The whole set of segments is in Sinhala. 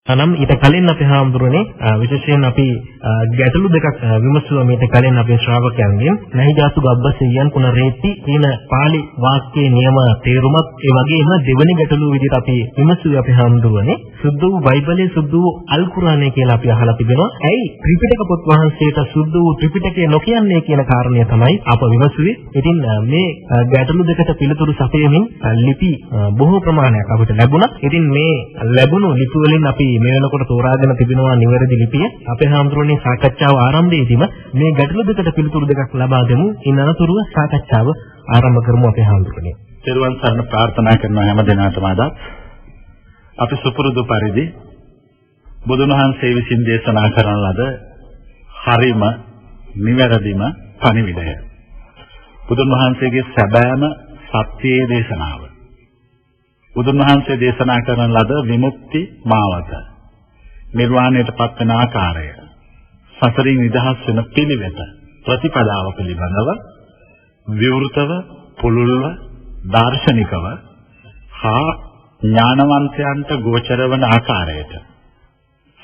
නම් ඊට කලින් අපි හාමුදුරනේ විශේෂයෙන් අපි ගැටලු දෙකක් විමසුවා මීට කලින් අපේ ශ්‍රාවකයන්ගෙන්. නහිජාතු ගබ්බසෙය්‍යං පුනරේති කියන පාලි වාක්‍යයේ නියම තේරුමත්, ඒ වගේම දෙවෙනි ගැටලුව විදිහට අපි විමසුවේ අපේ හාමුදුරනේ සුද්ධ වූ බයිබලයේ සුද්ධ වූ අල් කුරානය කියලා අපි අහලා තිබෙනවා. ඇයි ත්‍රිපිටක පොත් වහන්සේට සුද්ධ වූ ත්‍රිපිටකය නොකියන්නේ කියන කාරණය තමයි අප විමසුවේ. ඉතින් මේ ගැටලු දෙකට පිළිතුරු සපයමින් ලිපි බොහෝ ප්‍රමාණයක් අපිට ලැබුණා. ඉතින් මේ ලැබුණු ලිපි වලින් අපි මේ වෙනකොට තෝරාගෙන තිබෙනවා නිවැරදි ලිපිය. අපේ හාමුදුරනේ සාකච්ඡාව ආරම්භයේදීම මේ ගැටලු දෙකට පිළිතුරු දෙකක් ලබා දෙමු. ඉන් අනතුරුව සාකච්ඡාව ආරම්භ කරමු අපේ හාමුදුරනේ. තෙරුවන් සරණ ප්‍රාර්ථනා කරනවා හැම දිනකටම. අදත් අපි සුපුරුදු පරිදි බුදුන් වහන්සේ විසින් දේශනා කරන ලද හරිම නිවැරදිම පණිවිඩය, බුදුන් වහන්සේගේ සැබෑම සත්‍යයේ දේශනාව, බුදුන් වහන්සේ දේශනා කරන ලද විමුක්ති මාවත, නිර්වාණයට පත්වන ආකාරය, සසරින් නිදහස් වෙන පිළිවෙත, ප්‍රතිපදාව පිළිබඳව විවෘතව, පුළුල්ව, දාර්ශනිකව හා ඥානවන්තයන්ට ගෝචර වන ආකාරයට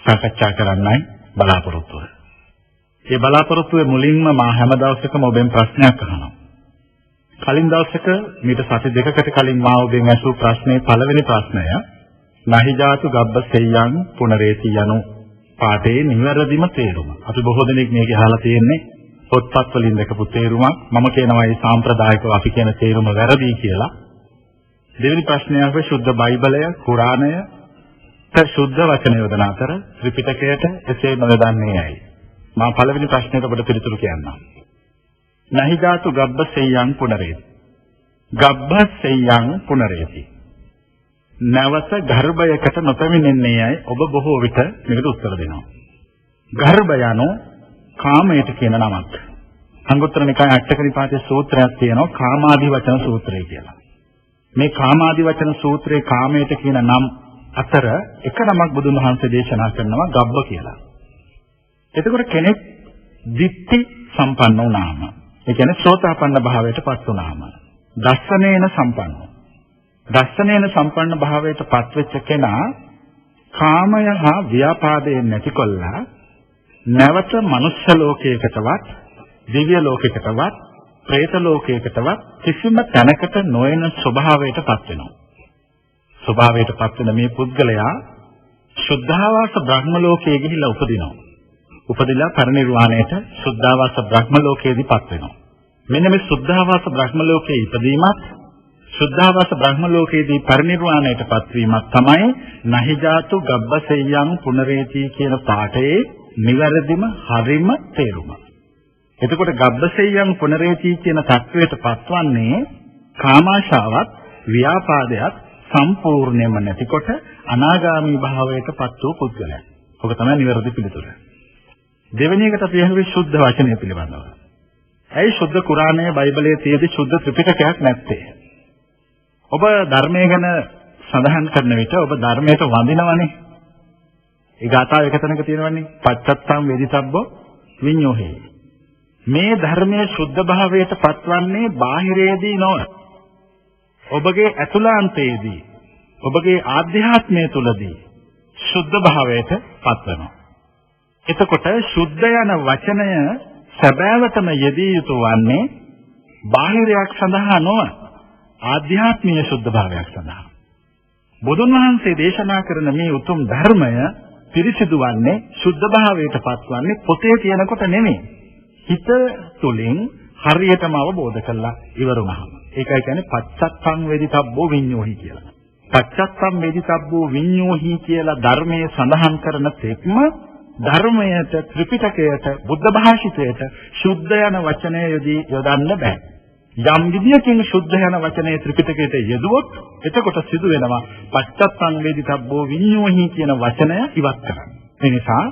සාකච්ඡා කරන්නයි බලාපොරොත්තු වෙන්නේ. මේ බලාපොරොත්තුවේ මුලින්ම මා හැම දවසකම ඔබෙන් ප්‍රශ්නයක් අහනවා. කලින් දවසක, මීට සති දෙකකට කලින් මා ඔබෙන් ඇසූ ප්‍රශ්නේ පළවෙනි ප්‍රශ්නය නහිජාතු ගබ්බසෙය්‍යං පුනරේති යනු පාඨයේ නිවැරදිම තේරුම. අපි බොහෝ දෙනෙක් මේක අහලා තියෙන්නේ පොත්පත් වලින් දැකපු තේරුමක්. මම කියනවා ඒ සාම්ප්‍රදායිකව අපි කියන තේරුම වැරදි කියලා. දෙවෙනි ප්‍රශ්නය අපේ ශුද්ධ බයිබලය, කුරානය ශුද්ධ වචන යොදන අතර ත්‍රිපිටකයට එසේ නොයොදන්නේ ඇයි? මා පළවෙනි ප්‍රශ්නයට ඔබට පිළිතුරු කියන්නම්. නහිජාතු ගබ්බසෙය්‍යං පුනරේති. ගබ්බසෙය්‍යං පුනරේති. නැවත ගර්භයකට නොපැමිණෙන්නේ යයි ඔබ බොහෝ විට මේකට උත්තර දෙනවා. ගර්භ යනු කාමයට කියන නමක්. අංගුත්තර නිකායේ අටක නිපාතයේ සූත්‍රයක් තියෙනවා කාමාදි වචන සූත්‍රය කියලා. මේ කාමාදි වචන සූත්‍රයේ කාමයට කියන නම් අතර එක නමක් බුදුන් වහන්සේ දේශනා කරනවා ගබ්බ කියලා. එතකොට කෙනෙක් දිට්ඨි සම්පන්න වුණාම, ඒ කියන්නේ සෝතාපන්න භාවයට පත් වුණාම, දස්සනේන සම්පන්න. දස්සනේන සම්පන්න භාවයට පත්වෙච්ච කෙනා කාමය හා ව්‍යාපාදයෙන් නැතිකොල්ලා නැවත මනුෂ්‍ය ලෝකයකටවත්, දිව්‍ය ලෝකයකටවත්, ප්‍රේත ලෝකයකටවත් කිසිම තැනකට නොයන ස්වභාවයට පත් වෙනවා. ස්වභාවයට පත් වෙන මේ පුද්ගලයා සුද්ධාවාස බ්‍රහ්ම ලෝකයේ ගිහිල්ලා උපදිනවා. උපදිලා පරිනිර්වාණයට සුද්ධාවාස බ්‍රහ්ම ලෝකයේදී පත් වෙනවා. මෙන්න මේ සුද්ධාවාස බ්‍රහ්ම ලෝකයේ ඉපදීමත් සුද්ධාවාස බ්‍රහ්ම ලෝකයේදී පරිනිර්වාණයට පත්වීමත් තමයි නහිජාතු ගබ්බසෙය්‍යං පුනරේති කියන පාඨයේ නිවැරදිම හරිම තේරුම. එතකොට ගබ්බසෙය්‍යං පුනරේති කියන තත්වයට පත්වන්නේ කාමාශාවත් ව්‍යාපාදයක් සම්පූර්ණයෙන්ම නැතිකොට අනාගාමී භාවයට පත් වූ පුද්ගලයා. ඔක තමයි නිවැරදි පිළිතුර. දෙවෙනි එකට අපි අහුවේ ශුද්ධ වචනය පිළිබඳව. ඇයි ශුද්ධ කුරානය, බයිබලයේ තියෙදි ශුද්ධ ත්‍රිපිටකයක් නැත්තේ? ඔබ ධර්මය ගැන සඳහන් කරන විට ඔබ ධර්මයට වඳිනවනේ. ඒ ගාථාව එක තැනක තියෙනවනේ. පච්චත්තං වේදිතබ්බෝ විඤ්ඤෝහේ. මේ ධර්මයේ ශුද්ධ භාවයට පත්වන්නේ බාහිරයේදී නොව, ඔබගේ ඇතුළාන්තයේදී, ඔබගේ ආධ්‍යාත්මය තුලදී ශුද්ධ භාවයට පත්වනවා. එතකොට ශුද්ධ යන වචනය සැබෑවටම යෙදිය යුතු වන්නේ බාහිරයක් සඳහා නොව ආධ්‍යාත්මීය ශුද්ධ භාවයක් සඳහා. බුදුන් වහන්සේ දේශනා කරන මේ උතුම් ධර්මය පිරිසිදු වන්නේ, ශුද්ධ භාවයට පත්වන්නේ පොතේ තියෙනකොට නෙමෙයි. හිත තුලින් හරියටම අවබෝධ කරලා ඉවර වුණාම. ඒකයි කියන්නේ පච්චත්තං වේදිතබ්බෝ විඤ්ඤෝහි කියලා. පච්චත්තං වේදිතබ්බෝ විඤ්ඤෝහි කියලා ධර්මයේ සඳහන් කරන තෙක්ම ධර්මයට, ත්‍රිපිටකයට, බුද්ධ භාෂිතයට ශුද්ධ යන වචනය යොදන්න බෑ. යම් විදියකින් ශුද්ධ යන වචනය ත්‍රිපිටකයට යෙදුවොත් එතකොට සිදු වෙනවා පච්චත්තං වේදිතබ්බෝ විඤ්ඤෝහි කියන වචනය ඉවත් කරන්න. ඒ නිසා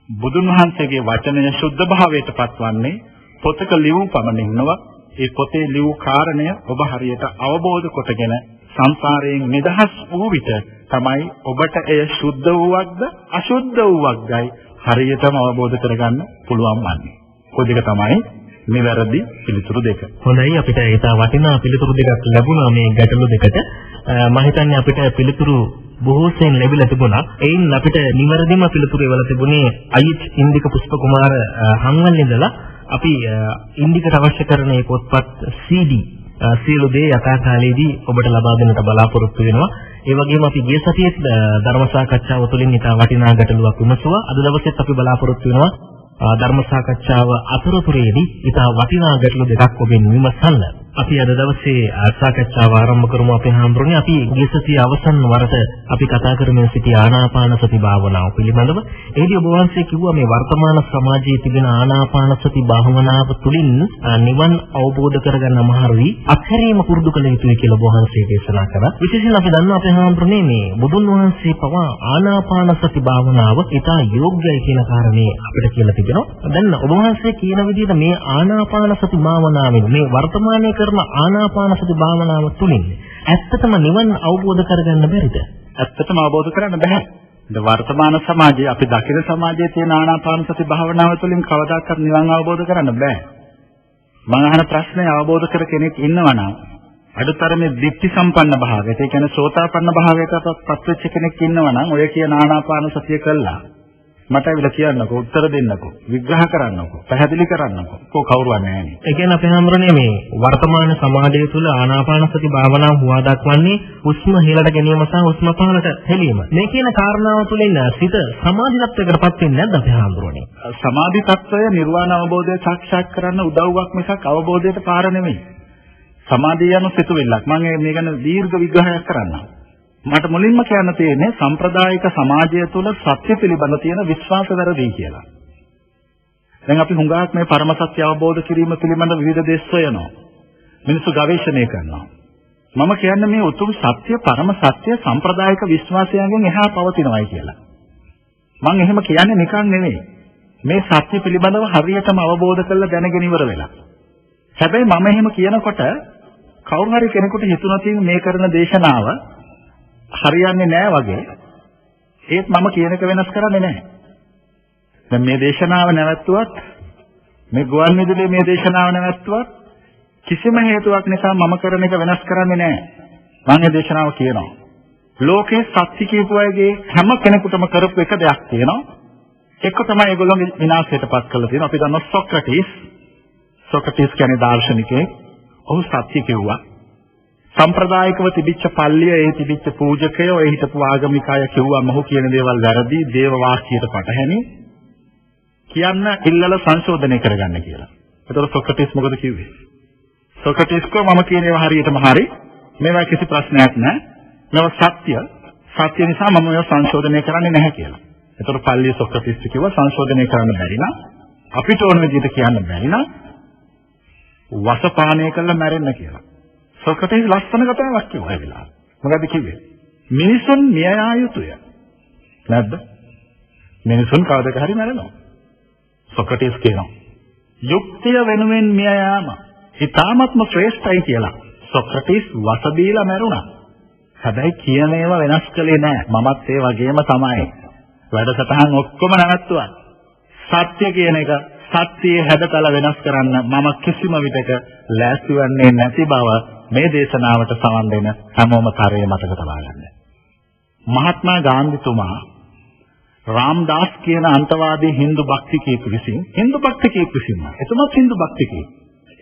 බුදුන් වහන්සේගේ වචනය ශුද්ධ භාවයට පත්වන්නේ පොතක ලියූ පමණින් නොව, ඒ පොතේ ලියූ කාරණය ඔබ හරියට අවබෝධ කොටගෙන සංසාරයෙන් නිදහස් වූ විට තමයි ඔබට එය ශුද්ධ වූවක්ද අශුද්ධ වූවක්දයි හරියටම අවබෝධ කරගන්න පුළුවන් වන්නේ. ඔය දෙක තමයි නිවැරදි පිළිතුරු දෙක. හොඳයි, අපිට ඒතා වටිනා පිළිතුරු දෙකක් ලැබුණා මේ ගැටලු දෙකට. මම හිතන්නේ අපිට පිළිතුරු බොහෝ සෙයින් ලැබිලා තිබුණා. එයින් අපිට නිවැරදිම පිළිතුරු එවලා තිබුණේ අයිච් ඉන්දික පුෂ්පකුමාර හංගල් ඉඳලා. අපි ඉන්දිකට අවශ්‍ය කරන මේ පොත්පත් CD සියලු දේ යථා කාලයේදී ඔබට ලබා දෙන්නට බලාපොරොත්තු වෙනවා. ඒ වගේම අපි ගිය සතියේත් ධර්ම සාකච්ඡාව තුළින් ඉතා වටිනා ගැටලුවක් විමසුවා. අද දවසෙත් අපි බලාපොරොත්තු වෙනවා ධර්ම සාකච්ඡාව අතරතුරේදී ඉතා වටිනා ගැටලු දෙකක් ඔබෙන් විමසන්න. අපි අද දවසේ සාකච්ඡාව ආරම්භ කරමු අපේ හාමුදුරනේ. අපි ගිය සතියේ අවසන් වරට අපි කතා කරමින් සිටි ආනාපාන සති භාවනාව පිළිබඳව. එහිදී ඔබ වහන්සේ කිව්වා මේ වර්තමාන සමාජයේ තිබෙන ආනාපාන සති භාවනාව තුළින් නිවන් අවබෝධ කරගන්න අමාරුයි, අත්හැරීම පුරුදු කළ යුතුයි කියලා ඔබ වහන්සේ දේශනා කරා. විශේෂයෙන් අපි දන්නවා අපේ හාමුදුරනේ මේ බුදුන් වහන්සේ පවා ආනාපාන සති භාවනාව ඉතා යෝග්‍යයි කියන කාරණේ අපිට කියලා තිබෙනවා. දැන් ඔබ වහන්සේ කියන විදිහට මේ ආනාපාන සති භාවනාවෙන් මේ වර්තමානයේ කරන ආනාපාන සති භාවනාව තුළින් ඇත්තටම නිවන් අවබෝධ කරගන්න බැරිද? ඇත්තටම අවබෝධ කරගන්න බැහැ. දැන් වර්තමාන සමාජයේ අපි දකින සමාජයේ තියෙන ආනාපාන සති භාවනාව තුළින් කවදාකවත් නිවන් අවබෝධ කරගන්න බෑ. මම අහන ප්‍රශ්නේ අවබෝධ කර කෙනෙක් ඉන්නවා නම් අඩුතරමේ දිට්ඨි සම්පන්න භාවයට, ඒ කියන්නේ සෝතාපන්න භාවයට පත් වෙච්ච කෙනෙක් ඉන්නවා නම් ඔය කියන ආනාපාන සතිය කළා මට ඇවිල්ලා කියන්නකෝ, උත්තර දෙන්නකෝ, විග්‍රහ කරන්නකෝ, පැහැදිලි කරන්නකෝ. කෝ කවුරුවත් නැහැනේ. ඒ කියන්නේ අපේ හැමෝරනේ මේ වර්තමාන සමාජය තුළ ආනාපාන සති භාවනාව හුවා දක්වන්නේ හුස්ම හෙළට ගැනීම සහ හුස්ම පහළට හෙලීම. මේ කියන කාරණාව තුළින් සිත සමාධි තත්වයකටපත් වෙන්නේ නැද්ද අපේ හැමෝරනේ? සමාධි තත්වය නිර්වාණ අවබෝධය සාක්ෂාත් කරන්න උදව්වක් මිසක් අවබෝධයට පාර නෙමෙයි. සමාධිය යන සිතුවිල්ලක්. මම මේ ගැන දීර්ඝ විග්‍රහයක් කරන්නම්. මට මුලින්ම කියන්න තියෙන්නේ සම්ප්‍රදායික සමාජය තුළ සත්‍ය පිළිබඳ තියෙන විශ්වාස වැරදි කියලා. දැන් අපි හුඟක් මේ පරම සත්‍ය අවබෝධ කිරීම පිළිබඳ විවිධ දේශ සොයනවා. මිනිස්සු ගවේෂණය කරනවා. මම කියන්නේ මේ උතුම් සත්‍ය පරම සත්‍ය සම්ප්‍රදායික විශ්වාසයන්ගෙන් එහා පවතිනවායි කියලා. මං එහෙම කියන්නේ නිකන් නෙමෙයි. මේ සත්‍ය පිළිබඳව හරියටම අවබෝධ කරලා දැනගෙන ඉවර වෙලා. හැබැයි මම එහෙම කියනකොට කවුරු හරි කෙනෙකුට හිතුණා තියෙන මේ කරන දේශනාව හරියන්නේ නෑ වගේ. ඒත් මම කියන එක වෙනස් කරන්නේ නෑ. දැන් මේ දේශනාව නැවැත්තුවත්, මේ ගුවන් විදුලියේ මේ දේශනාව නැවැත්තුවත් කිසිම හේතුවක් නිසා මම කරන එක වෙනස් කරන්නේ නෑ. මම මේ දේශනාව කියනවා. ලෝකේ සත්‍ය කියපු අයගේ හැම කෙනෙකුටම කරපු එක දෙයක් තියෙනවා. එක තමයි ඒගොල්ලෝගේ විනාශයට පත් කරලා තියෙනවා. අපි දන්නවා සොක්‍රටිස්. සොක්‍රටිස් කියන්නේ දාර්ශනිකයෙක්. ඔහු සත්‍ය කිව්වා. සම්ප්‍රදායිකව තිබිච්ච පල්ලිය, ඒ තිබිච්ච පූජකයෝ, ඒ හිටපු ආගමික අය කිව්වා මොහු කියන දේවල් වැරදි, දේව වාක්‍යයට පටහැනි කියන්න ඉල්ලලා සංශෝධනය කරගන්න කියලා. එතකොට සොක්‍රටිස් මොකද කිව්වේ? සොක්‍රටිස් කිව්වා මම කියන ඒවා හරියටම හරි. මේවා කිසි ප්‍රශ්නයක් නෑ. මේවා සත්‍ය. සත්‍ය නිසා මම මේවා සංශෝධනය කරන්නේ නැහැ කියලා. එතකොට පල්ලිය සොක්‍රටිස් කිව්වා සංශෝධනය කරන්න බැරි නම්, අපිට ඕන විදිහට කියන්න බැරි නම් වසපානය කරලා මැරෙන්න කියලා. සොක්‍රටිස් ලස්සන කතාවක් කිව්වා ඒ වෙලාවේ. මොකද්ද කිව්වේ? මිනිසුන් මිය යා යුතුය. නැද්ද? මිනිසුන් කවදක හරි මැරෙනවා. සොක්‍රටිස් කියනවා යුක්තිය වෙනුවෙන් මිය යාම ඉතාමත්ම ශ්‍රේෂ්ඨයි කියලා. සොක්‍රටිස් වස බීලා මැරුණා. හැබැයි කියන ඒවා වෙනස් කළේ නෑ. මමත් ඒ වගේම තමයි. වැඩසටහන් ඔක්කොම නැවැත්තුවා. සත්‍ය කියන එක සත්‍යයේ හැඩතල වෙනස් කරන්න මම කිසිම විටක ලෑස්ති වන්නේ නැති බව මේ දේශනාවට සවන් දෙන හැමෝම තරයේ මතක තබා ගන්න. මහත්මා ගාන්ධිතුමා රාම්දාස් කියන අන්තවාදී හින්දු භක්තිකයෙකු විසින්, හින්දු භක්තිකයෙක් විසින්ම, එතුමත් හින්දු භක්තිකයෙක්.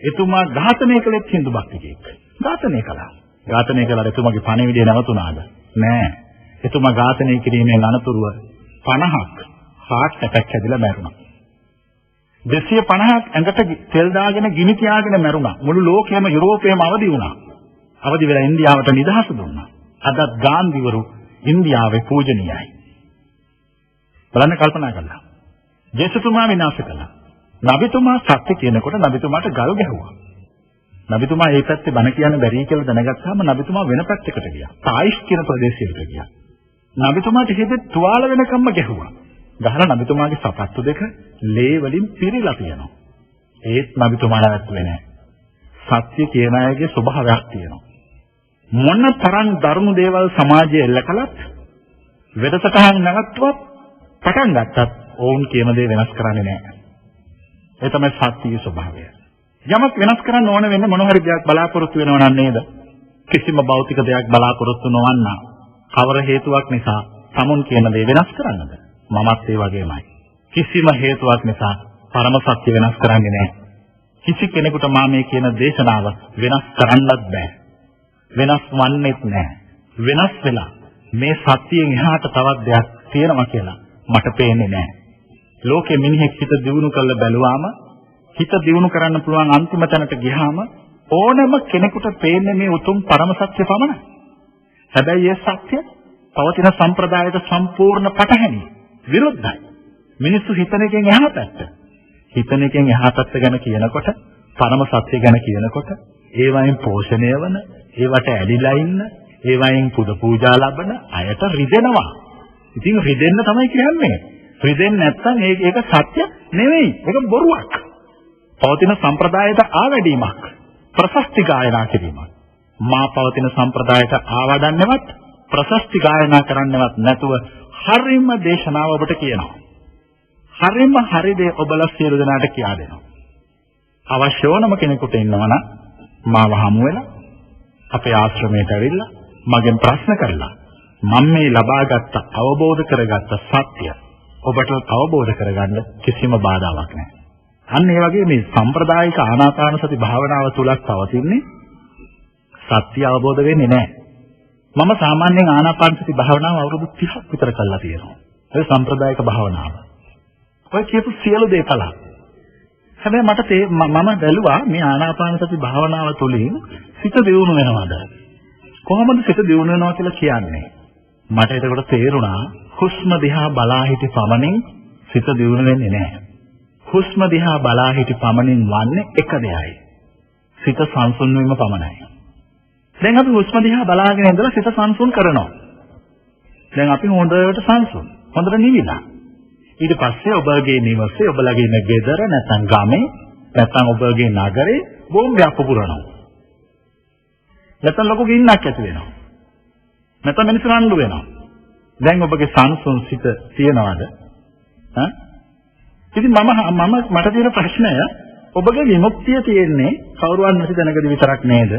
එතුමා ඝාතනය කළෙත් හින්දු භක්තිකයෙක්. ඝාතනය කළා. ඝාතනය කළාට එතුමාගේ පණිවිඩය නැවතුණාද? නෑ. එතුමා ඝාතනය කිරීමෙන් අනතුරුව 50ක් හાર્ට් ඇටැක් හැදිලා මැරුණා. 250ක් ඇඟට තෙල් දාගෙන ගිනි තියාගෙන මැරුණා. මුළු ලෝකයම යුරෝපයම අවදි වුණා. අවදි වෙලා ඉන්දියාවට නිදහස දුන්නා. අදත් ගාන්ධිවරු ඉන්දියාවේ පූජනීයයි. බලන්න කල්පනා කළා. ජේසුතුමා විනාශ කළා. නබිතුමා සත්‍ය කියනකොට නබිතුමාට ගල් ගැහුවා. නබිතුමා ඒ පැත්තේ බණ කියන්න බැරි කියලා දැනගත්තාම නබිතුමා වෙන පැත්තකට ගියා. තායිස් කියන ප්‍රදේශයකට ගියා. නබිතුමාට හිතේ තුවාල වෙනකම්ම ගැහුවා. ගහලා නබිතුමාගේ සපත්තු දෙක ලේ වලින් පිරීලා තියෙනවා. ඒත් නබිතුමා නැවතුනේ නැහැ. සත්‍ය කියන අයගේ ස්වභාවයක් තියෙනවා. මොන තරම් දරුණු දේවල් සමාජයේ එල්ල කළත්, වෙදසටහන් නැවතුවත්, පටන් ගත්තත් ඔවුන් කියන දේ වෙනස් කරන්නේ නැහැ. ඒ තමයි සත්‍යයේ ස්වභාවය. යමක් වෙනස් කරන්න ඕන වෙන්නේ මොන හරි දෙයක් බලාපොරොත්තු වෙනව නම් නේද? කිසිම භෞතික දෙයක් බලාපොරොත්තු නොවන්නා කවර හේතුවක් නිසා තමුන් කියන දේ වෙනස් කරන්නද? මමත් ඒ වගේමයි. කිසිම හේතුවක් නිසා පරම සත්‍ය වෙනස් කරන්නේ නැහැ. කිසි කෙනෙකුට මා මේ කියන දේශනාව වෙනස් කරන්නත් බෑ. වෙනස් වන්නේත් නෑ. වෙනස් වෙලා මේ සත්‍යයෙන් එහාට තවත් දෙයක් තියෙනවා කියලා මට පේන්නේ නෑ. ලෝකෙ මිනිහෙක් හිත දියුණු කරලා බැලුවාම හිත දියුණු කරන්න පුළුවන් අන්තිම තැනට ගියාම ඕනම කෙනෙකුට පේන්නේ මේ උතුම් පරම සත්‍ය පමණයි. හැබැයි ඒ සත්‍ය පවතින සම්ප්‍රදායට සම්පූර්ණ පටහැනි විරුද්ධයි. මිනිස්සු හිතන එකෙන් එහා පැත්ත. හිතන එකෙන් එහා පැත්ත ගැන කියනකොට පරම සත්‍ය ගැන කියනකොට ඒවයින් පෝෂණය වන, ඒවට ඇලිලා ඉන්න, ඒවයින් පුද පූජා ලබන අයට රිදෙනවා. ඉතින් රිදෙන්න තමයි කියන්නේ. රිදෙන්නේ නැත්නම් ඒක සත්‍ය නෙවෙයි. ඒක බොරුවක්. පවතින සම්ප්‍රදායට ආවැඩීමක්. ප්‍රශස්ති ගායනා කිරීමක්. මා පවතින සම්ප්‍රදායට ආවඩන්නවත් ප්‍රශස්ති ගායනා කරන්නවත් නැතුව හරිම දේශනාව ඔබට කියනවා. හරිම හරි දේ ඔබලා සියලු දෙනාට කියා දෙනවා. අවශ්‍ය ඕනම කෙනෙකුට ඉන්නවා නම් මාව හමු වෙලා අපේ ආශ්‍රමයට ඇවිල්ලා මගෙන් ප්‍රශ්න කරලා මම මේ ලබාගත් අවබෝධ කරගත්ත සත්‍ය ඔබට අවබෝධ කරගන්න කිසිම බාධාවක් නැහැ. අන්න ඒ වගේ මේ සම්ප්‍රදායික ආනාපාන සති භාවනාව තුලක් පවතින්නේ සත්‍ය අවබෝධ වෙන්නේ නැහැ. මම සාමාන්‍යයෙන් ආනාපාන සති භාවනාව අවුරුදු 30ක් විතර කළා තියෙනවා. ඒ සම්ප්‍රදායික භාවනාව. ඔය කියපු සියලු දේ කළා. හැබැයි මට මම බැලුවා මේ ආනාපාන සති භාවනාව තුළින් සිත දියුණු වෙනවද? කොහොමද සිත දියුණු වෙනවා කියලා කියන්නේ? මට එතකොට තේරුණා හුස්ම දිහා බලා හිටි පමණින් සිත දියුණු වෙන්නේ නැහැ. හුස්ම දිහා බලා හිටි පමණින් වන්නේ එක දෙයයි. සිත සංසුන් වීම පමණයි. දැන් අපි හුස්ම දිහා බලාගෙන ඉඳලා සිත සංසුන් කරනවා. දැන් අපි හොඳට සංසුන්, හොඳට නිවිලා. ඊට පස්සේ ඔබගේ නිවසේ, ඔබ ළඟ ඉන්න ගෙදර නැත්නම් ගමේ, නැත්නම් ඔබගේ නගරේ බෝම්බයක් පුපුරනවා. නැත්නම් ලොකු ගින්නක් ඇති වෙනවා. නැත්නම් මිනිස්සු රණ්ඩු වෙනවා. දැන් ඔබගේ සංසුන් සිත තියනවාද? ඈ? ඉතින් මම මම මට තියෙන ප්‍රශ්නය ඔබගේ විමුක්තිය තියෙන්නේ කවුරුවන් නැති තැනකදී විතරක් නේද?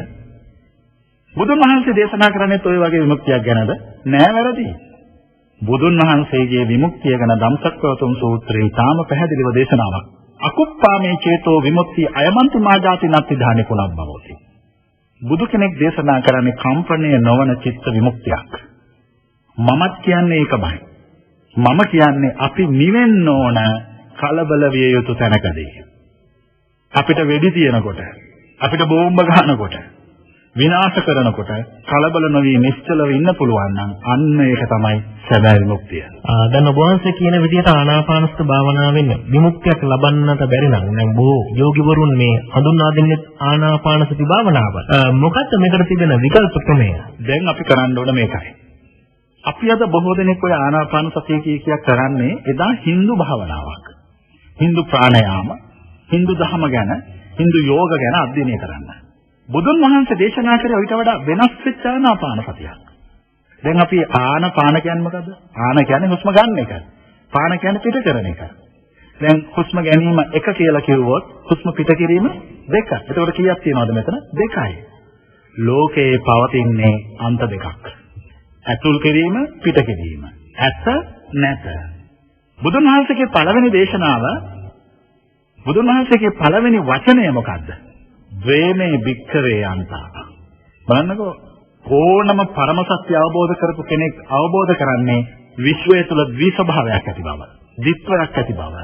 බුදුන් වහන්සේ දේශනා කරන්නේත් ඔය වගේ විමුක්තියක් ගැනද? නෑ වැරදි. බුදුන් වහන්සේගේ විමුක්තිය ගැන ධම්සක්කවතුන් සූත්‍රයේ තාම පැහැදිලිව දේශනාවක්. අකුප්පාමේ චේතෝ විමුක්ති අයමන්ති මාජාති නත්ති ධානි පුනබ්බවෝති. බුදු කෙනෙක් දේශනා කරන්නේ කම්පණය නොවන චිත්ත විමුක්තියක්. මමත් කියන්නේ ඒකමයි. මම කියන්නේ අපි නිවෙන්න ඕන කලබල විය යුතු තැනකදී. අපිට වෙඩි තියනකොට, අපිට බෝම්බ ගහනකොට, විනාශ කරනකොට කලබල නොවී නිශ්චලව ඉන්න පුළුවන් නම් අන්න ඒක තමයි සැබෑ විමුක්තිය. දැන් ඔබ වහන්සේ කියන විදිහට ආනාපානසති භාවනාවෙන් විමුක්තියක් ලබන්නට බැරි නම් දැන් බොහෝ යෝගිවරුන් මේ හඳුන්වා දෙන්නේ ආනාපානසති භාවනාව. මොකක්ද මේකට තිබෙන විකල්ප ක්‍රමය? දැන් අපි කරන්න ඕන මේකයි. අපි අද බොහෝ දෙනෙක් ඔය ආනාපාන සතිය කිය කියා කරන්නේ එදා හින්දු භාවනාවක්. හින්දු ප්‍රාණයාම, හින්දු දහම ගැන, හින්දු යෝග ගැන අධ්‍යයනය කරන්න. බුදුන් වහන්සේ දේශනා කරේ ඔයිට වඩා වෙනස් වෙච්ච ආනාපාන සතියක්. දැන් අපි ආන පාන කියන්නේ මොකද්ද? ආන කියන්නේ හුස්ම ගන්න එක. පාන කියන්නේ පිට කරන එක. දැන් හුස්ම ගැනීම එක කියලා කිව්වොත් හුස්ම පිට කිරීම දෙක. එතකොට කීයක් තියෙනවද මෙතන? දෙකයි. ලෝකයේ පවතින්නේ අන්ත දෙකක්. ඇතුල් කිරීම පිට කිරීම. ඇත නැත. බුදුන් වහන්සේගේ පළවෙනි දේශනාව බුදුන් වහන්සේගේ පළවෙනි වචනය මොකද්ද? ද්වේමේ භික්ඛවේ අන්තා. බලන්නකෝ ඕනම පරම සත්‍ය අවබෝධ කරපු කෙනෙක් අවබෝධ කරන්නේ විශ්වය තුළ ද්වි ස්වභාවයක් ඇති බව, ද්විත්වයක් ඇති බව.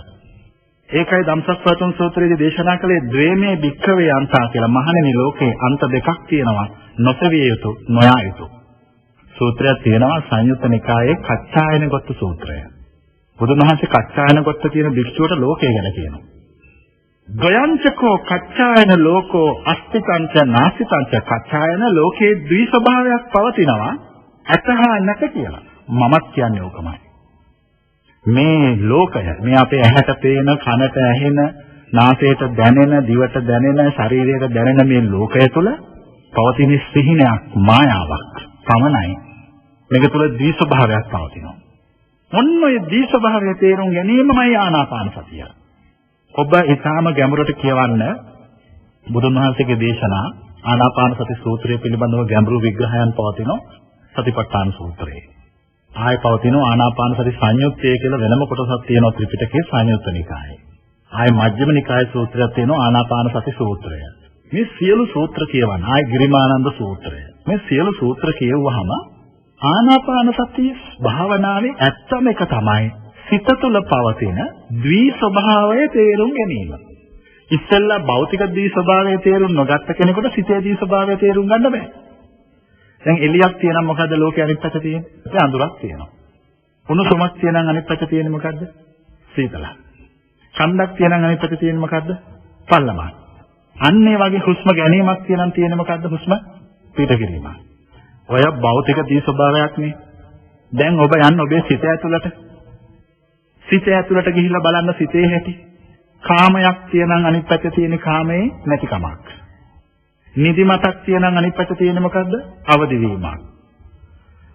ඒකයි ධම්සක්පවතුන් සූත්‍රයේදී දේශනා කළේ ද්වේමේ භික්ඛවේ අන්තා කියලා. මහණෙනි ලෝකේ අන්ත දෙකක් තියෙනවා, නොසෙවිය යුතු, නොයා යුතු. සූත්‍රයක් තියෙනවා සංයුත්ත නිකායේ කච්චායන ගොත්ත සූත්‍රය. බුදුන් වහන්සේ කච්චායන ගොත්ත කියන භික්ෂුවට ලෝකය ගැන කියනවා. ද්වයංචකෝ කච්චායන ලෝකෝ අස්තිකංච නාස්තිකංච. කච්චායන ලෝකේ ද්වි ස්වභාවයක් පවතිනවා, ඇත හා නැත කියලා. මමත් කියන්නේ ඕකමයි. මේ ලෝකය, මේ අපේ ඇහැට පේන, කනට ඇහෙන, නාසයට දැනෙන, දිවට දැනෙන, ශරීරයට දැනෙන මේ ලෝකය තුළ පවතින සිහිනයක්, මායාවක් පමණයි. මේක තුළ ද්වි ස්වභාවයක් පවතිනවා. ඔන්න ඔය ද්වි ස්වභාවය තේරුම් ගැනීමමයි ආනාපාන සතිය. ඔබ ඊටාම ගැඹුරට කියවන්න බුදුන් වහන්සේගේ දේශනා ආනාපාන සති සූත්‍රය පිළිබඳව ගැඹුරු විග්‍රහයන් පවතිනවා සතිපට්ඨාන සූත්‍රයේ. ආයෙ පවතිනවා ආනාපාන සති සංයුත්තය කියලා වෙනම කොටසක් තියෙනවා ත්‍රිපිටකයේ සංයුත්ත නිකායේ. ආයෙ මජ්ක්‍ධිම නිකායේ සූත්‍රයක් තියෙනවා ආනාපාන සති සූත්‍රය. මේ සියලු සූත්‍ර කියවන ආයෙ ගිරිමානන්ද සූත්‍රය. මේ සියලු සූත්‍ර කියවුවහම ආනාපාන සතිය භාවනාවේ ඇත්තම එක තමයි සිත තුළ පවතින ද්වි ස්වභාවය තේරුම් ගැනීම. ඉස්සෙල්ලා භෞතික ද්වි ස්වභාවය තේරුම් නොගත්ත කෙනෙකුට සිතේ ද්වි ස්වභාවය තේරුම් ගන්න බෑ. දැන් එළියක් තියෙනම් මොකද්ද ලෝකේ අනිත් පැත්ත තියෙන්නේ? ඒ අඳුරක් තියෙනවා. උණුසුමක් තියෙනම් අනිත් පැත්ත තියෙන්නේ මොකද්ද? සීතලක්. කන්දක් තියෙනම් අනිත් පැත්ත තියෙන්නේ මොකද්ද? පල්ලමක්. අන්න ඒ වගේ හුස්ම ගැනීමක් තියෙනම් තියෙන්නේ මොකද්ද? හුස්ම පිට කිරීමක්. ඔය භෞතික ද්වි ස්වභාවයක් නේ. දැන් ඔබ යන්න ඔබේ සිත ඇතුළට. සිත ඇතුළට ගිහිල්ලා බලන්න සිතේ හැටි. කාමයක් තියෙනම් අනිත් පැත්තේ තියෙන කාමයේ නැතිකමක්. නිදිමතක් තියෙනම් අනිත් පැත්තේ තියෙන්නේ මොකද්ද? අවදි වීමක්.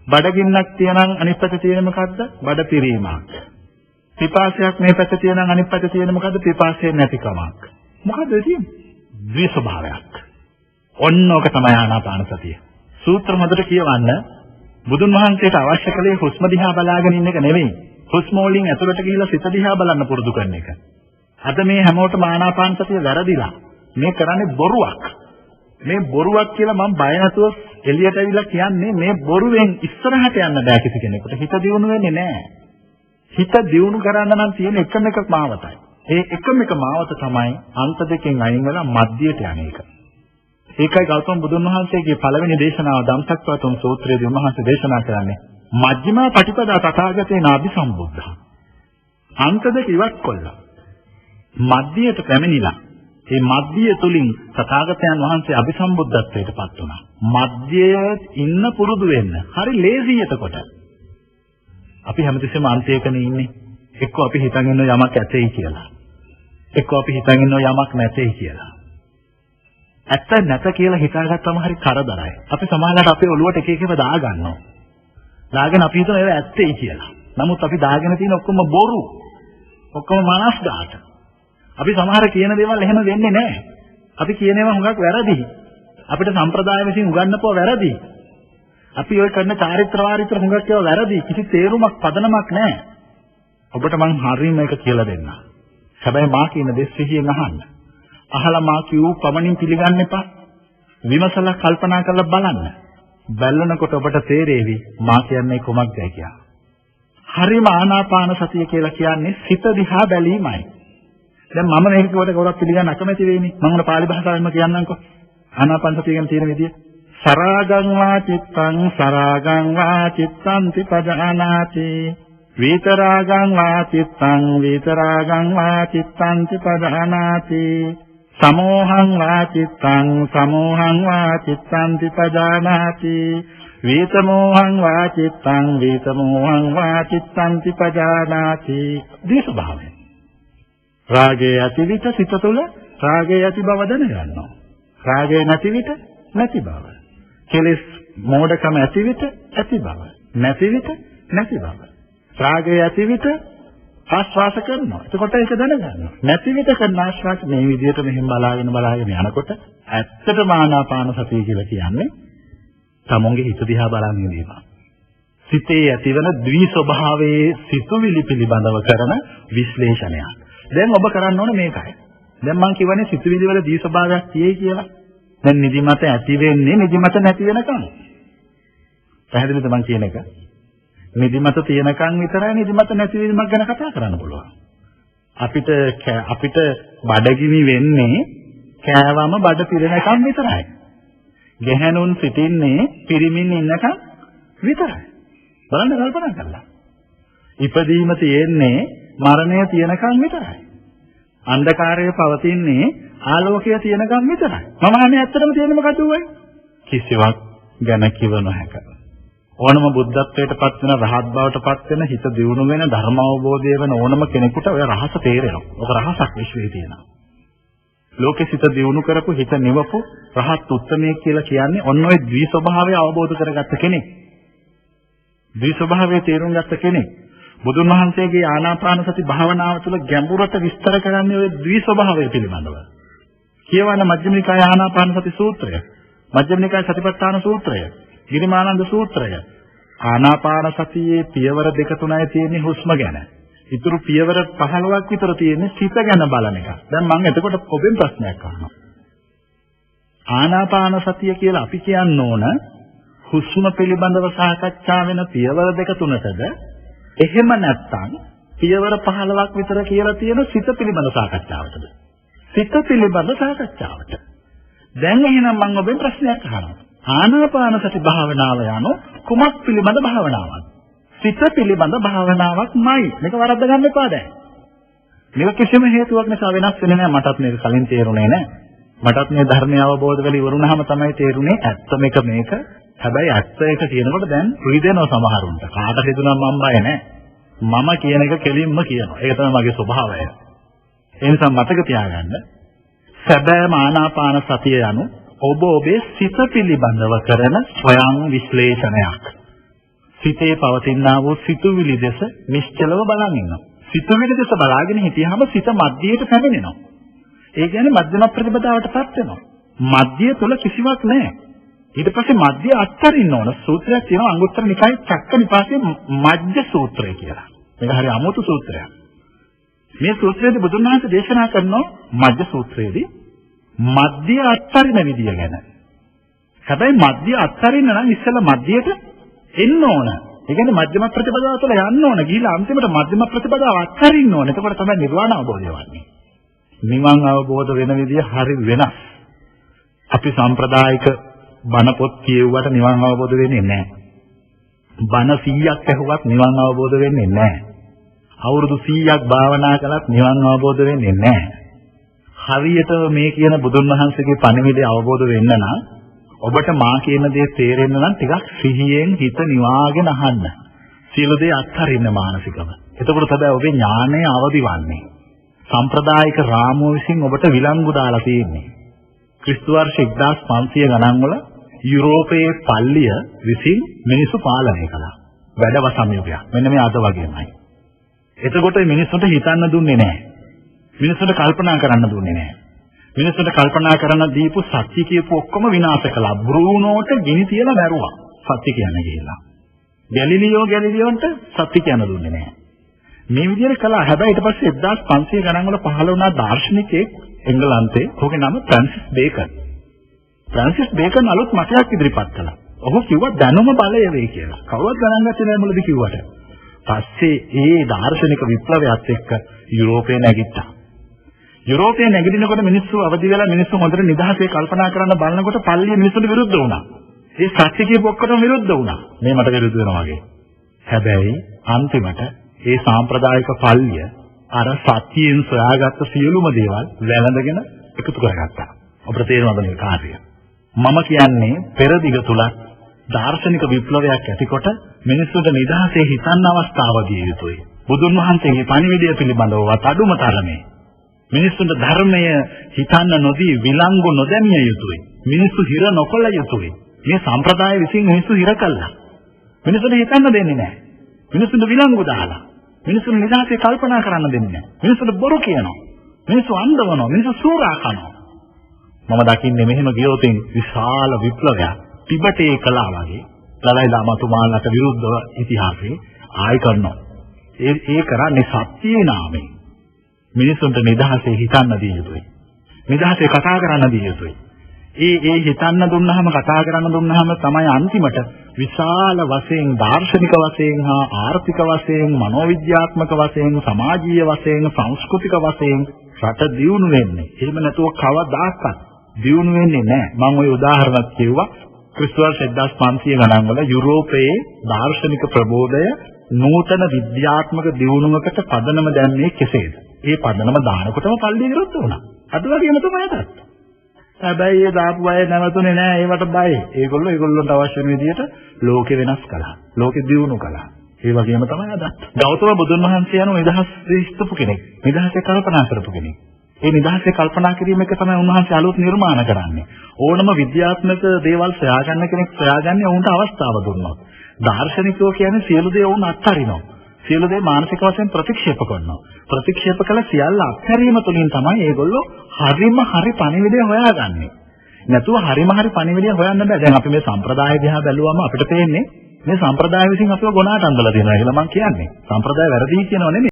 බඩගින්නක් තියෙනම් අනිත් පැත්තේ තියෙන්නේ මොකද්ද? බඩ පිරීමක්. පිපාසයක් මේ පැත්තේ තියෙනම් අනිත් පැත්තේ තියෙන්නේ මොකද්ද? පිපාසය නැතිකමක්. මොකද්ද ඒ තියෙන්නේ? ද්වි ස්වභාවයක්. ඔන්න ඕක තමයි ආනාපාන සතිය. සූත්‍ර හොඳට කියවන්න බුදුන් වහන්සේට අවශ්‍ය කළේ හුස්ම දිහා බලාගෙන ඉන්න එක නෙවෙයි. හුස්ම වලින් ඇතුළට ගිහිලා සිත දිහා බලන්න පුරුදු කරන එක. අද මේ හැමෝටම ආනාපාන සතිය වැරදිලා. මේ කරන්නේ බොරුවක්. මේ බොරුවක් කියලා මම බය නැතුව එළියට ඇවිල්ලා කියන්නේ මේ බොරුවෙන් ඉස්සරහට යන්න බෑ කිසි කෙනෙකුට. හිත දියුණු වෙන්නේ නෑ. හිත දියුණු කරන්න නම් තියෙන එකම එක මාවතයි. ඒ එකම එක මාවත තමයි අන්ත දෙකෙන් අයින් වෙලා මධ්‍යයට යන එක. ඒකයි ගෞතම බුදුන් වහන්සේගේ පළවෙනි දේශනාව ධම්සක්පවතුන් සූත්‍රයේදී උන්වහන්සේ දේශනා කරන්නේ මජ්ක්‍ධිමා පටිපදා තථාගතේන අභිසම්බුද්ධා. අන්ත දෙක ඉවත් කළා. මධ්‍යයට පැමිණිලා ඒ මධ්‍යය තුලින් තථාගතයන් වහන්සේ අභිසම්බුද්ධත්වයට පත් වුණා. මධ්‍යයේ ඉන්න පුරුදු වෙන්න. හරි ලේසි එතකොට. අපි හැමතිස්සෙම අන්තයකනේ ඉන්නේ. එක්ක අපි හිතන් ඉන්න යමක් ඇතෙයි කියලා. එක්ක අපි හිතන් ඉන්න යමක් නැතෙයි කියලා. ඇත්ත නැත කියලා හිතාගත්තම හරි කරදරයි. අපි සමහරවිට අපේ ඔළුවට එක එක ඒවා දාගන්නවා. දාගෙන අපි හිතන ඒවා ඇත්තෙයි කියලා. නමුත් අපි දාගෙන තියෙන ඔක්කොම බොරු. ඔක්කොම මනස්ගාත. අපි සමහර කියන දේවල් එහෙම වෙන්නේ නැහැ. අපි කියන ඒවා හුඟක් වැරදි. අපිට සම්ප්‍රදාය විසින් උගන්වපුවා වැරදි. අපි ඔය කරන චාරිත්‍ර වාරිත්‍ර හුඟක් ඒවා වැරදි. කිසි තේරුමක් පදනමක් නැහැ. ඔබට මං හරියම එක කියලා දෙන්නම්. හැබැයි මා කියන දේ සිහියෙන් අහන්න. අහලා මා කියූ පමණින් පිළිගන්න එපා. විමසලා කල්පනා කරලා බලන්න. බැලනකොට ඔබට තේරෙවි මා කියන්නේ කුමක්දයි කියලා. හරිම ආනාපාන සතිය කියලා කියන්නේ සිත දිහා බැලීමයි. දැන් මම මේක කිව්වට කවුරුත් පිළිගන්න අකමැති වෙයිනේ. මම උන පාලි භාෂාවෙන්ම කියන්නම්කෝ. ආනාපාන සතිය ගැන තියෙන විදිය. සරාගං වා චිත්තං සරාගං වා චිත්තං තිපජානාති. වීතරාගං වා චිත්තං වීතරාගං වා චිත්තං තිපජානාති. සමෝහං වා චිත්තං සමෝහං වා චිත්තං තිපජානාති. වීතමෝහං වා චිත්තං වීතමෝහං වා චිත්තං තිපජානාති. දී ස්වභාවය. රාගය ඇති විට සිත තුළ රාගය ඇති බව දැනගන්නවා. රාගය නැති විට නැති බව. කෙලෙස් මෝඩකම ඇති විට ඇති බව. නැති විට නැති බව. රාගය ඇති විට ආස්වාස කරනවා. එතකොට ඒක දැනගන්නවා. නැති විට කරන ආස්වාස මේ විදිහට මෙහෙම බලාගෙන බලාගෙන යනකොට ඇත්තටම ආනාපාන සතිය කියලා කියන්නේ තමන්ගේ හිත දිහා බලන් ඉඳීම. සිතේ ඇතිවන ද්වි ස්වභාවයේ සිතුවිලි පිළිබඳව කරන විශ්ලේෂණයක්. දැන් ඔබ කරන්න ඕනේ මේකයි. දැන් මං කියවනේ සිතුවිලි වල ද්වි ස්වභාවයක් තියෙයි කියලා. දැන් නිදිමත ඇති වෙන්නේ නිදිමත නැති වෙනකන්. පැහැදිලිද මං කියන එක? නිදිමත තියෙනකන් විතරයි නිදිමත නැතිවීමක් ගැන කතා කරන්න පුළුවන්. අපිට අපිට බඩගිනි වෙන්නේ කෑවම බඩ පිරෙනකන් විතරයි. ගැහැණුන් සිටින්නේ පිරිමින් ඉන්නකන් විතරයි. බලන්න කල්පනා කරලා. ඉපදීම තියෙන්නේ මරණය තියෙනකන් විතරයි. අන්ධකාරය පවතින්නේ ආලෝකය තියෙනකන් විතරයි. මම අහන්නේ ඇත්තටම තියෙන්නේ මොකද්ද උයි? කිසිවක් ගැන කිව නොහැක. ඕනම බුද්ධත්වයට පත් වෙන රහත් බවට පත් වෙන හිත දියුණු වෙන ධර්ම අවබෝධය වෙන ඕනම කෙනෙකුට ඔය රහස තේරෙනවා. ඔක රහසක් විශ්වයේ තියෙනවා. ලෝකෙ සිත දියුණු කරපු හිත නිවපු රහත් උත්තමයෙක් කියලා කියන්නේ ඔන්න ඔය ද්වි ස්වභාවය අවබෝධ කරගත්ත කෙනෙක්. ද්වි ස්වභාවය තේරුම් ගත්ත කෙනෙක්. බුදුන් වහන්සේගේ ආනාපාන සති භාවනාව තුළ ගැඹුරට විස්තර කරන්නේ ඔය ද්වි ස්වභාවය පිළිබඳව. කියවන මජ්ක්‍ධිම නිකාය ආනාපාන සති සූත්‍රය. මජ්ක්‍ධිම නිකායේ සතිපට්ඨාන සූත්‍රය, ගිරිමානන්ද සූත්‍රය. ආනාපාන සතියේ පියවර දෙක තුනයි තියෙන්නේ හුස්ම ගැන. ඉතුරු පියවර 15ක් විතර තියෙන්නේ සිත ගැන බලන එක. දැන් මම එතකොට ඔබෙන් ප්‍රශ්නයක් අහනවා. ආනාපාන සතිය කියලා අපි කියන්න ඕන හුස්ම පිළිබඳව සාකච්ඡා වෙන පියවර දෙක තුනටද, එහෙම නැත්නම් පියවර 15ක් විතර කියලා තියෙන සිත පිළිබඳ සාකච්ඡාවටද? සිත පිළිබඳ සාකච්ඡාවට. දැන් එහෙනම් මම ඔබෙන් ප්‍රශ්නයක් අහනවා. ආනාපාන සති භාවනාව යනෝ කුමක් පිළිබඳ භාවනාවක්ද? සිත පිළිබඳ භාවනාවක්මයි. මේක වරද්ද ගන්න එපා දැන්. මේක කිසිම හේතුවක් නිසා වෙනස් වෙන්නේ නැහැ. මටත් මේක කලින් තේරුනේ නැහැ. මටත් මේ ධර්මය අවබෝධ වෙලා ඉවරුනහම තමයි තේරුනේ ඇත්ත මේක මේක. හැබැයි ඇත්ත එක කියනකොට දැන් රිදෙනවා සමහරුන්ට. කාට හිතුණා මම බය නැහැ. මම කියන එක කෙලින්ම කියනවා. ඒක තමයි මගේ ස්වභාවය. ඒ නිසා මතක තියාගන්න, සැබෑම ආනාපාන සතිය යනු ඔබ ඔබේ සිත පිළිබඳව කරන ස්වයං විශ්ලේෂණයක්. සිතේ පවතිනා වූ සිතුවිලි දෙස නිශ්චලව බලන් ඉන්නවා. සිතුවිලි දෙස බලාගෙන හිටියාම සිත මධ්‍යයට පැමිණෙනවා. ඒ කියන්නේ මධ්‍යම ප්‍රතිපදාවටපත් වෙනවා. මධ්‍ය තුල කිසිවක් නැහැ. ඊට පස්සේ මධ්‍ය අත්හරින්න ඕන. සූත්‍රයක් තියෙනවා අංගුත්තර නිකායේ චක්ක නිපාතයේ මජ්ජ සූත්‍රය කියලා. මේක හරි අමුතු සූත්‍රයක්. මේ සූත්‍රයේදී බුදුන් වහන්සේ දේශනා කරනවා මජ්ජ සූත්‍රයේදී මධ්‍ය අත්හරින විදිය ගැන. හැබැයි මධ්‍ය අත්හරින්න නම් ඉස්සෙල්ලා මධ්‍යයට එන්න ඕන. ඒ කියන්නේ මධ්‍යම ප්‍රතිපදාව තුළ යන්න ඕන. ගිහිලා අන්තිමට මධ්‍යම ප්‍රතිපදාව අත්හරින්න ඕන. එතකොට තමයි නිර්වාණ අවබෝධය වන්නේ. නිවන් අවබෝධ වෙන විදිය හරි වෙනස්. අපි සාම්ප්‍රදායික බණ පොත් කියුවට නිවන් අවබෝධ වෙන්නේ නැහැ. බණ 100ක් ඇහුවත් නිවන් අවබෝධ වෙන්නේ නැහැ. අවුරුදු 100ක් භාවනා කළත් නිවන් අවබෝධ වෙන්නේ නැහැ. හරියට මේ කියන බුදුන් වහන්සේගේ පණිවිඩය අවබෝධ වෙන්න නම් ඔබට මා කියන දේ තේරෙන්න නම් ටිකක් සිහියෙන් හිත නිවාගෙන අහන්න. සියලු දේ අත්හරින්න මානසිකව. එතකොට තමයි ඔබේ ඥානය අවදි වන්නේ. සම්ප්‍රදායික රාමුව විසින් ඔබට විලංගු දාලා තියෙන්නේ. ක්‍රිස්තු වර්ෂ 1500 ගණන් වල යුරෝපයේ පල්ලිය විසින් මිනිස්සු පාලනය කළා. වැඩවසම් යුගයක්. මෙන්න මේ අද වගේමයි. එතකොට මිනිස්සුන්ට හිතන්න දුන්නේ නැහැ. මිනිස්සුන්ට කල්පනා කරන්න දුන්නේ නැහැ. මිනිස්සුන්ට කල්පනා කරන්න දීපු සත්‍ය කියපු ඔක්කොම විනාශ කළා. බ්‍රූනෝට ගිනි තියලා මැරුවා. සත්‍ය කියන්න ගිහිල්ලා. ගැලිලියෝන්ට සත්‍ය කියන්න දුන්නේ නැහැ. මේ විදිහට කළා. හැබැයි ඊට පස්සේ 1500 ගණන් වල පහළ වුණා දාර්ශනිකයෙක් එංගලන්තේ. ඔහුගේ නම ෆ්‍රැන්සිස් බේකන්. ෆ්‍රැන්සිස් බේකන් අලුත් මතයක් ඉදිරිපත් කළා. ඔහු කිව්වා දැනුම බලය වේ කියලා. කවුරුවත් ගණන් ගත්තේ නෑ මුලදී කිව්වට. පස්සේ ඒ දාර්ශනික විප්ලවයත් එක්ක යුරෝපය නැගිට්ටා. යුරෝපය නැගිටිනකොට මිනිස්සු අවදි වෙලා මිනිස්සු හොඳට නිදහසේ කල්පනා කරන්න බලනකොට පල්ලිය මිනිස්සුන්ට විරුද්ධ වුණා. ඒ සත්‍ය කියපු ඔක්කොටම විරුද්ධ වුණා. මේ මට විරුද්ධ වෙනවා වගේ. හැබැයි අන්තිමට ඒ සාම්ප්‍රදායික පල්ලිය අර සත්‍යයෙන් සොයාගත්ත සියලුම දේවල් වැළඳගෙන එකතු කරගත්තා. අපිට තේරෙනවද මේ කාර්යය? මම කියන්නේ පෙරදිග තුලත් දාර්ශනික විප්ලවයක් ඇතිකොට මිනිස්සුන්ට නිදහසේ හිතන්න අවස්ථාව දිය යුතුයි. බුදුන් වහන්සේගේ පණිවිඩය පිළිබඳව අඩුම තරමේ මිනිස්සුන්ට ධර්මය හිතන්න නොදී විලංගු නොදැමිය යුතුයි. මිනිස්සු හිර නොකළ යුතුයි. මේ සම්ප්‍රදාය විසින් මිනිස්සු හිර කළා. මිනිස්සුන්ට හිතන්න දෙන්නේ නැහැ. මිනිස්සුන්ට විලංගු දාලා. මිනිස්සුන් නිදහසේ කල්පනා කරන්න දෙන්නේ නැහැ. මිනිස්සුන්ට බොරු කියනවා. මිනිස්සු අන්දවනවා. මිනිස්සු සූරා කනවා. මම දකින්නේ මෙහෙම ගියොත් විශාල විප්ලවයක් ටිබටේ කළා වගේ දලයි ලාමතුමාලට විරුද්ධව ඉතිහාසයේ ආයි කරනවා. ඒ කරන්නේ සත්‍යයේ නාමයෙන්. මිනිස්සුන්ට නිදහසේ හිතන්න දිය යුතුයි. නිදහසේ කතා කරන්න දිය යුතුයි. ඒ හිතන්න දුන්නාම කතා කරන්න දුන්නාම තමයි අන්තිමට විශාල වශයෙන් දාර්ශනික වශයෙන් හා ආර්ථික වශයෙන් මනෝවිද්‍යාත්මක වශයෙන් සමාජීය වශයෙන් සංස්කෘතික වශයෙන් රට දියුණු වෙන්නේ. එහෙම නැතුව කවදාකවත් දියුණු වෙන්නේ නැහැ. මම ওই උදාහරණයක් කිව්වා. ක්‍රිස්තු වර්ෂ 1500 ගණන් වල යුරෝපයේ දාර්ශනික ප්‍රබෝධය නූතන විද්‍යාත්මක දියුණුවකට පදනම දැම්මේ කෙසේද? ඒ පදනම දානකොටම පල්ලිය විරුද්ධ වුණා. අද වගේම තමයි අදත්. හැබැයි ඒ දාපු අය නැවතුනේ නෑ, ඒවට බයයි. ඒගොල්ලෝ ඒගොල්ලන්ට අවශ්‍ය වෙන විදියට ලෝකෙ වෙනස් කළා. ලෝකෙ දියුණු කළා. ඒ වගේම තමයි අදත්. ගෞතම බුදුන් වහන්සේ යනු නිදහස් හිතපු කෙනෙක්. නිදහසේ කල්පනා කරපු කෙනෙක්. ඒ නිදහසේ කල්පනා කිරීම එක තමයි උන්වහන්සේ අලුත් නිර්මාණ කරන්නේ. ඕනම විද්‍යාත්මක දේවල් සොයාගන්න කෙනෙක් සොයාගන්නේ ඔවුන්ට අවස්ථාව දුන්නොත්. දාර්ශනිකයෝ කියන්නේ සියලු දේ ඔවුන් අත්හරිනවා. සියලු දේ මානසික වශයෙන් ප්‍රතික්ෂේප කරනවා. ප්‍රතික්ෂේප කළ සියල්ල අත්හැරීම තුළින් තමයි ඒගොල්ලෝ හරිම හරි පණිවිඩය හොයාගන්නේ. නැතුව හරිම හරි පණිවිඩය හොයන්න බෑ. දැන් අපි මේ සම්ප්‍රදාය දිහා බැලුවම අපිට පේන්නේ මේ සම්ප්‍රදාය විසින් අපිව ගොනාට අඳලා දෙනවා කියලා මං කියන්නේ. සම්ප්‍රදාය වැරදි කියනව නෙමෙයි.